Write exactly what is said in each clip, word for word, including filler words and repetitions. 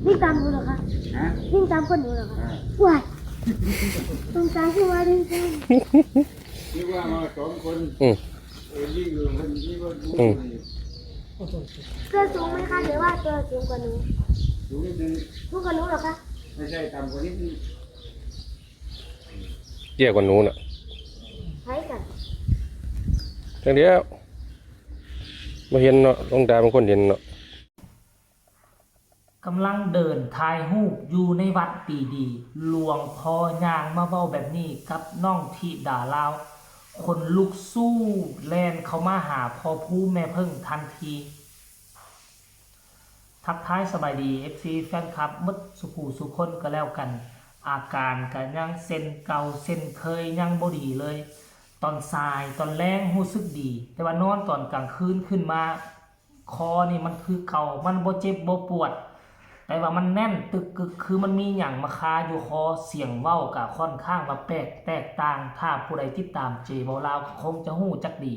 วิ่งตามหนูเหรอคะ ฮะ วิ่งตามคนหนูเหรอคะ อ่า ว้ายตรงกลางที่ว่าวิ่งตาม นึกว่ามาสองคน อืม เออวิ่งอยู่คนนี้ว่ารู้ อืม อยู่ ตัวสูงไหมคะ หรือว่าตัวสูงกว่าหนู สูงนิดนึง สูงกว่าหนูเหรอคะ ไม่ใช่ต่ำกว่านิดนึง เตี้ยกว่าหนูน่ะ ใช่กัน จังเดียวมาเห็นเนาะหลวงตาเป็นคนเห็นเนาะ กำลังเดินถ่ายรูปอยู่ในวัดดีๆ หลวงพ่อย่างมาเว้าแบบนี้กับน้องธิดาลาว ขนลุกสู้แล่นเข้ามาหาพ่อภูแม่เพิ่งทันที ทักทายสบายดี เอฟซี แฟนคลับหมดสุผู้สุคนก็แล้วกัน อาการก็ยังเส้นเก่าเส้นเคยยังบ่ดีเลย ตอนสายตอนแลงรู้สึกดี แต่ว่านอนตอนกลางคืนขึ้นมา คอนี่มันคือเก่า มันบ่เจ็บบ่ปวด แต่ว่ามันแน่นตึกกึก คือมันมีหยังมาคาอยู่คอ เสียงเว้าก็ค่อนข้างว่าแปลกแตกต่าง ถ้าผู้ใดติดตามเจเว้าลาวก็คงจะรู้จักดี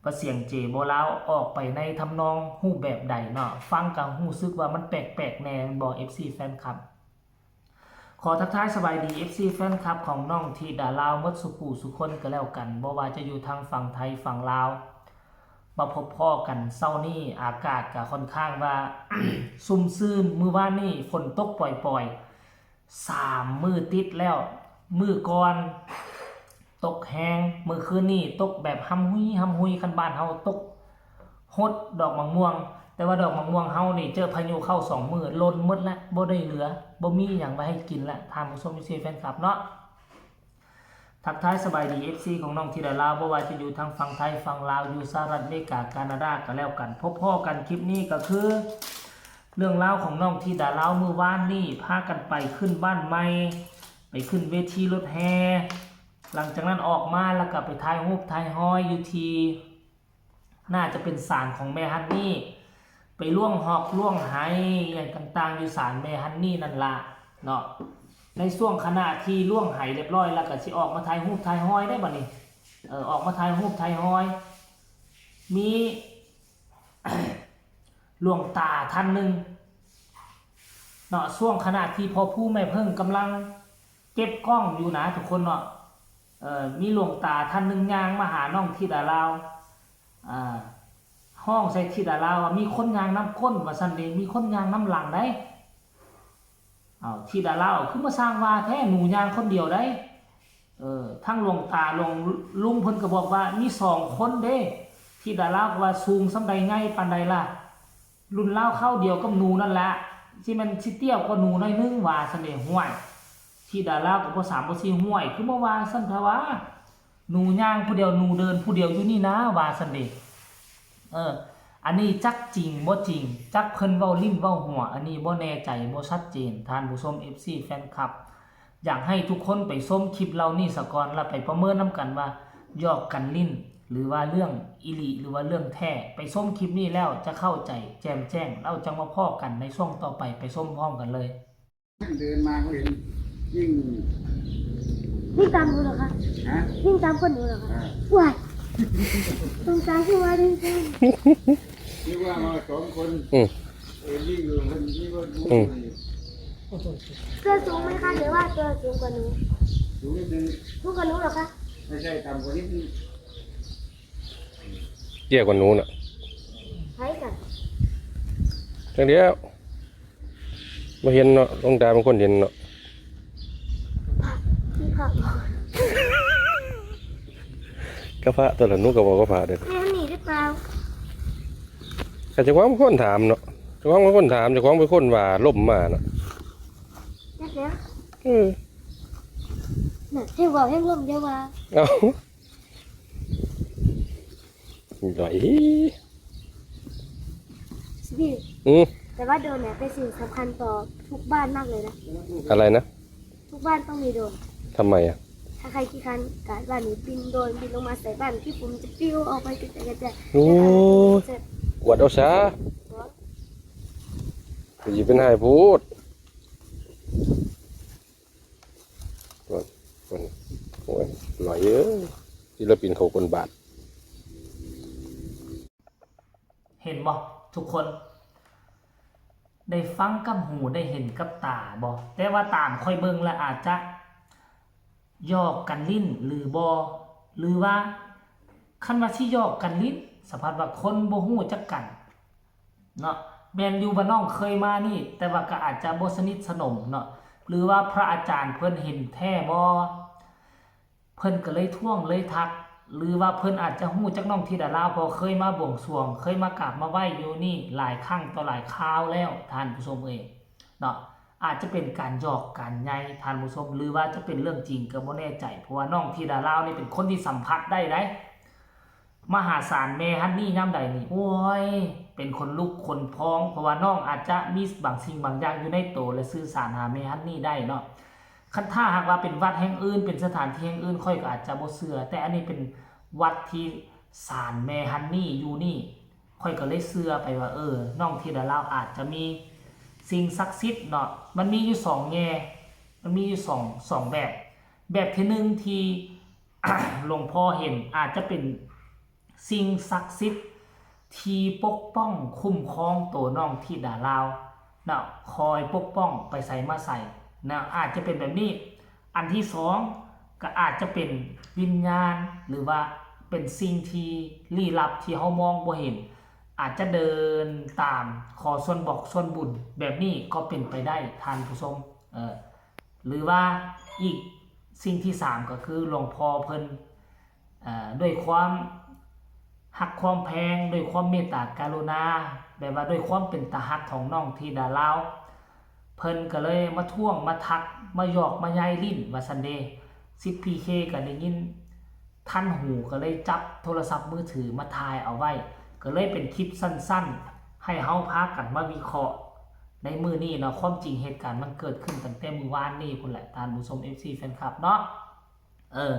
ว่าเสียงเจเว้าลาวออกไปในทำนองรูปแบบใดเนาะ ฟังก็รู้สึกว่ามันแปลกๆแน่แม่นบ่ เอฟซี แฟนคลับ ขอทักทายสบายดี เอฟซี แฟนคลับของน้องธิดาลาวหมดสุผู้สุคนก็แล้วกัน บ่ว่าจะอยู่ทางฝั่งไทยฝั่งลาว มาพบพ้อกันเช้านี้ อากาศก็ค่อนข้างว่า ชุ่มชื่น มื้อวานนี้ฝนตกปล่อยๆ สามมื้อติดแล้ว มื้อก่อนตกแฮง มื้อคืนนี้ตกแบบหำหุยหำหุย คันบ้านเฮาตกหดดอกมะม่วง แต่ว่าดอกมะม่วงเฮานี่เจอพายุเข้าสองมื้อหล่นหมดละ บ่ได้เหลือ บ่มีหยังไว้ให้กินละ ท่านผู้ชม เอฟซี แฟนคลับเนาะ ทักทายสบายดี เอฟซี ของน้องธิดาลาว บ่ว่าจะอยู่ทางฝั่งไทยฝั่งลาว อยู่สหรัฐอเมริกา แคนาดาก็แล้วกัน พบพ้อกันคลิปนี้ก็คือ เรื่องราวของน้องธิดาลาวมื้อวานนี้ พากันไปขึ้นบ้านใหม่ ไปขึ้นเวทีรถแห่ หลังจากนั้นออกมาแล้วก็ไปถ่ายรูปถ่ายฮอยอยู่ที่ น่าจะเป็นศาลของแม่ฮันนี่ ไปล่วงฮอกล่วงไหอหยังต่างๆ อยู่ศาลแม่ฮันนี่นั่นละเนาะ ในช่วงขณะที่ล่วงไหเรียบร้อยแล้วก็สิออกมาถ่ายรูปถ่ายฮอยได้บัดนี้ เออ ออกมาถ่ายรูปถ่ายฮอย มี หลวงตาท่านหนึ่งเนาะ ช่วงขณะที่พ่อภูแม่เพิ่งกำลังเก็บกล้องอยู่นะทุกคนเนาะ เออ มีหลวงตาท่านหนึ่งย่างมาหาน้องธิดาลาว อ่า ฮ้องใส่ธิดาลาวว่ามีคนย่างนำก้นว่าซั่นเด้ มีคนย่างนำหลังได้ เอาธิดาลาวคือมาสร้างว่าแท้ หนูย่างคนเดียวได้ เออ ทั้งหลวงตาหลวงลุงเพิ่นก็บอกว่ามีสองคนเด้ ธิดาลาวก็ว่าสูงส่ำใดใหญ่ปานใดล่ะ รุ่นราวคราวเดียวกับหนูนั่นแหละ สิแม่นสิเตี้ยกว่าหนูหน่อยนึงว่าซั่นเด้ ห้วย ธิดาลาวก็บ่สามบ่สี่ ห้วย คือมาว่าซั่นแท้วะ หนูย่างผู้เดียว หนูเดินผู้เดียวอยู่นี่นะว่าซั่นเด้ เออ อันนี้จักจริงบ่จริง จักเพิ่นเว้าลิ้นเว้าหัว อันนี้บ่แน่ใจ บ่ชัดเจน ท่านผู้ชม เอฟซี แฟนคลับ อยากให้ทุกคนไปชมคลิปเหล่านี้ซะก่อน แล้วไปประเมินนำกันว่าหยอกกันลิ้น หรือว่าเรื่องอีหลี หรือว่าเรื่องแท้ ไปชมคลิปนี้แล้วจะเข้าใจแจ่มแจ้ง แล้วจั่งมาพ้อกันในช่วงต่อไป ไปชมพร้อมกันเลย เดินมาเขาเห็นวิ่ง วิ่งตามหนูเหรอคะ ฮะ วิ่งตามคนหนูเหรอคะ อ่า ว้ายตรงกลางที่ว่าวิ่งตาม นึกว่ามาสองคน อืม เออวิ่งอยู่คนนี้ว่ารู้ อืม อยู่ ตัวสูงไหมคะ หรือว่าตัวสูงกว่าหนู สูงนิดนึง สูงกว่าหนูเหรอคะ ไม่ใช่ต่ำกว่านิดนึง เตี้ยกว่าหนูน่ะ ใช่กัน จังเดียวมาเห็นเนาะหลวงตาเป็นคนเห็นเนาะ พี่พ่อบอก ก็พระตัวละหนูก็บอกก็พระเด้อ แม่หนีหรือเปล่า แต่เจ้าของเป็นคนถามเนาะ เจ้าของเป็นคนถาม เจ้าของเป็นคนว่าล่มมาเนาะ จักแล้ว เออ น่ะให้บอกให้ลมเยอะว่า เอาหน่อย พี่ อืม แต่ว่าโดรนเนี่ยเป็นสิ่งสำคัญต่อทุกบ้านมากเลยนะ อะไรนะ ทุกบ้านต้องมีโดรน ทำไมอ่ะ ถ้าใครขี้คร้านกาดบ้านนี้บินโดรนบินลงมาใส่บ้านขี้ฝุ่นจะปิ้วออกไปกระจายกระจาย โอ้ย เสร็จ กวดเอาซะ หัว อย่าเป็นไห้พูดกวดกวดโอ้ยหน่อยเอ้ยศิลปินเขาคนบาด เห็นบ่ทุกคน ได้ฟังกับหูได้เห็นกับตาบ่ แต่ว่าตามข้อยเบิ่งแล้วอาจจะหยอกกันลิ้นหรือบ่ หรือว่าคันว่าสิหยอกกันลิ้น สะพัดว่าคนบ่ฮู้จักกันเนาะ แม่นอยู่ว่าน้องเคยมานี่ แต่ว่าก็อาจจะบ่สนิทสนมเนาะ หรือว่าพระอาจารย์เพิ่นเห็นแท้บ่ เพิ่นก็เลยท้วงเลยทัก หรือว่าเพิ่นอาจจะฮู้จักน้องธิดาลาว เพราะเคยมาบวงสรวง เคยมากราบมาไหว้อยู่นี่หลายครั้งต่อหลายคราวแล้ว ท่านผู้ชมเอ้ยเนาะ อาจจะเป็นการหยอกกันไงท่านผู้ชม หรือว่าจะเป็นเรื่องจริงก็บ่แน่ใจ เพราะว่าน้องธิดาลาวนี่เป็นคนที่สัมผัสได้ได มาหาศาลแม่ฮันนี่ยามใดนี่ โอ้ย เป็นขนลุกขนพอง เพราะว่าน้องอาจจะมีบางสิ่งบางอย่างอยู่ในโตและสื่อสารหาแม่ฮันนี่ได้เนาะ คันถ้าหากว่าเป็นวัดแห่งอื่น เป็นสถานที่แห่งอื่น ข้อยก็อาจจะบ่เชื่อ แต่อันนี้เป็นวัดที่ศาลแม่ฮันนี่อยู่นี่ ข้อยก็เลยเชื่อไปว่า เออ น้องธิดาลาวอาจจะมีสิ่งศักดิ์สิทธิ์เนาะ มันมีอยู่สองแง่ มันมีอยู่สอง สองแบบ แบบที่หนึ่งที่ หลวงพ่อเห็นอาจจะเป็นสิ่งศักดิ์สิทธิ์ที่ปกป้องคุ้มครองตัวน้องธิดาลาวเนาะ คอยปกป้องไปไสมาไสเนาะ อาจจะเป็นแบบนี้ อันที่สองก็อาจจะเป็นวิญญาณ หรือว่าเป็นสิ่งที่ลี้ลับที่เฮามองบ่เห็น อาจจะเดินตามขอส่วนบอกส่วนบุญ แบบนี้ก็เป็นไปได้ท่านผู้ชม เออ หรือว่าอีกสิ่งที่สามก็คือหลวงพ่อเพิ่น เอ่อ ด้วยความฮักความแพง ด้วยความเมตตากรุณา แบบว่าด้วยความเป็นตาฮักของน้องธิดาลาว เพิ่นก็เลยมาท้วงมาทักมาหยอกมาใยลิ้นว่าซั่นเด้ สิทธิ์พีเคก็ได้ยินทันหู ก็เลยจับโทรศัพท์มือถือมาถ่ายเอาไว้ ก็เลยเป็นคลิปสั้นๆ ให้เฮาพากันมาวิเคราะห์ในมื้อนี้เนาะ ความจริงเหตุการณ์มันเกิดขึ้นตั้งแต่มื้อวานนี้พุ้นแหละ ท่านผู้ชม เอฟซี แฟนคลับเนาะ เออ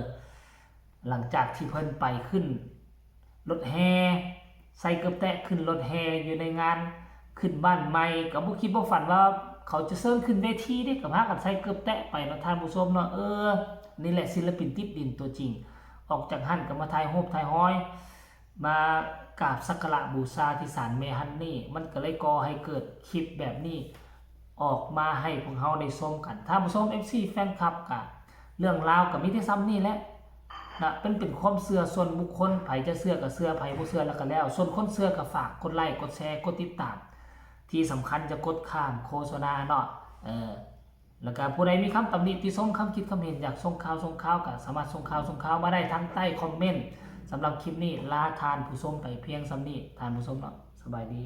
หลังจากที่เพิ่นไปขึ้นรถแห่ ใส่เกือบแตะขึ้นรถแห่อยู่ในงานขึ้นบ้านใหม่ ก็บ่คิดบ่ฝันว่าเขาจะเชิญขึ้นเวทีเด้ ก็พากันใส่เกือบแตะไปเนาะท่านผู้ชมเนาะ เออ นี่แหละศิลปินติดดินตัวจริง ออกจากหั้นก็มาถ่ายรูปถ่ายฮอย มากราบสักการะบูชาที่ศาลแม่ฮันนี่ มันก็เลยก่อให้เกิดคลิปแบบนี้ออกมาให้พวกเฮาได้ชมกัน ท่านผู้ชม เอฟซี แฟนคลับ ก็เรื่องราวก็มีแต่ส่ำนี้แหละนะ เป็น เป็นความเชื่อส่วนบุคคล ไผจะเชื่อก็เชื่อ ไผบ่เชื่อแล้วก็แล้ว ส่วนคนเชื่อก็ฝากกดไลค์ กดแชร์ กดติดตาม ที่สำคัญจะกดข้ามโฆษณาเนาะ เออ แล้วก็ผู้ใดมีคำตำหนิติชม คำคิดคำเห็น อยากส่งข่าวส่งข่าว ก็สามารถส่งข่าวส่งข่าวมาได้ทางใต้คอมเมนต์ สำหรับคลิปนี้ลาท่านผู้ชมไปเพียงส่ำนี้ ท่านผู้ชมเนาะ สบายดี